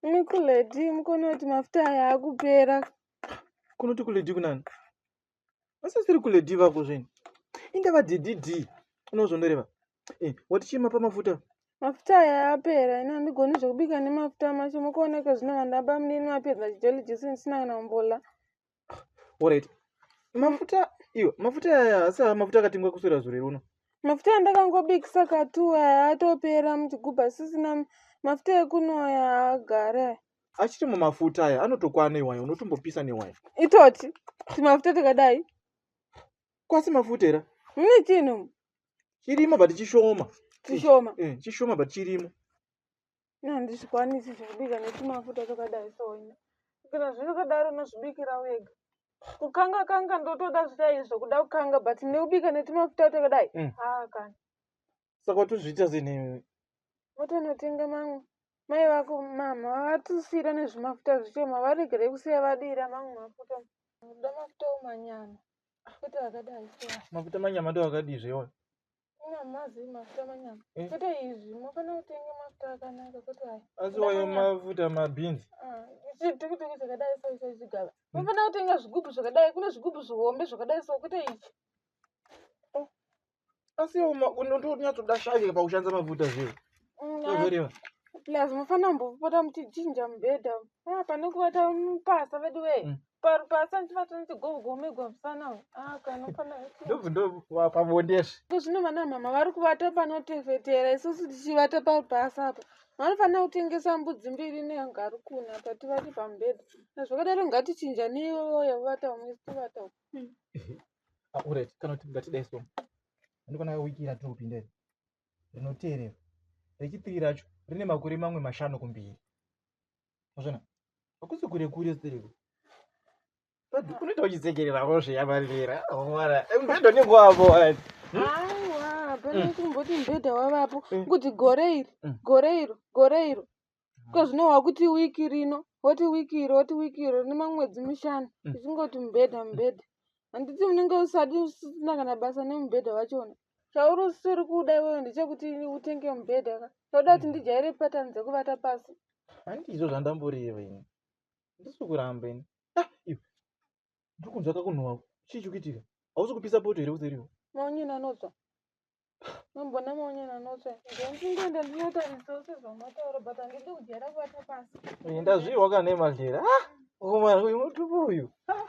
Mikuledi mukone kuti mafuta aya akupera. Kunoti kuledi kunani? Asi siri kuledi vako zveni. Indava DDD. Unozondoreva. Eh, wati chima pamafuta. Mafuta aya apera ini handigoni zvekubika nemafuta macho mukuoneka zvino vandaba munini mapedza chijoli jisi ndisina kana kumbola. Alright. Mafuta iwe, mafuta aya asi mafuta akatengwa kuswera zure uno. Mafuta andakangobikisa katu aya atopera muchigubhu asisina mafuta ekuno aya agara aya. Achiri mumafuta aya anotokwana iwaya unotombopisa newaya. Itoti timafuta takadai. Kwasi mafuta era? Mune chinhu. Chirimo but chishoma. Chishoma. Eh, chishoma but chirimo. Handizvikwanisi zvekubika netumafuta twakadai so ini. Kana zvakadaro unozvibikira wega. Kukanga kanga ndotoda zvichaizvo kuda kukanga but nekubika netumafuta twakadai. Haa kana. Saka watozviita sei newe? Motonotenga mamwe. Mai vako mama vatusira nezvimafuta zvishoma varegerei kusiya vadira mamwe mafuta. Ndoda mafuta omanyama kwete akadai so. Mafuta manyama ndo akadii zvewa? Mazi mafuta manyama. Eh? Kwete izvi munofanira kutenga mafuta akanaka kwete aya. Asi wayo mafuta mabhinzi. Ah, chitukutuku chakadai so icho chigaba. Munofanira kutenga zvigubhu zvakadai kune zvigubhu zvihombe zvakadai so kwete ichi. Oh. Asi unonyatsoda shavi pakushandisa mafuta zviyo. Zvoreva. Plus munofanira kumbopota muchichinja mubhedha. Ah, pane kuvata mupasa vedu wee. Parupasa ndichivata ndichigogomegwa musana uyu. Ah, kana unofanira. Ndobva ndo pabonde zve. Zvino vana mama vari kuvata panotefetera isusu tichivata parupasa apa. Vanofanira kutengesa mbudzi mbiri nengarikuni apa tivate pamubhedha. Zvakadaro ngatichinjanei iwewe uvata umwe isu tovata umwe. Ah, alright, kana kuti ngatidai so. Ndikona wiki ratiri kupinda iri. Rinoteerera. Rechipiri racho rine makore mamwe mashanu kumberi. Mazvona? Hakusi kure kure stereko. Unoita uchitsekererawo zveya marira. Ora. Mubhedha unenge wavo. Aiwa, hapana kumboti mubhedha wavapo. Kuti gore iri, gore iro, gore iro. Ko zvino wakuti wiki rino, woti wiki iro, woti wiki iro rine mamwedzi mishanu. Tichingoti mubhedha, mubhedha. Handiti unenge usati usina kana basa nemubhedha wachona. Chauri usiri kuda iwewe ndechekuti utenge mubhedha ka. Chauda kuti ndijaire patani dzekuvata pasi. Handizvo zvandamboreva ini. Ndisi kuramba ini. Ah, iwe. Ndiri kunzwa kakunhuhwa. Chii chiri kuitika? Hausi kupisa poto here kuseriwo? Maonyeni anotsva. Mambona maonyeni anotsva. Ndingoenda ndinotarisawo sezvamataura but handidi kujaira kuvata pasi. Ndazvirwa kana nemadhlera. Ah, uyu mutupo uyu. Ah.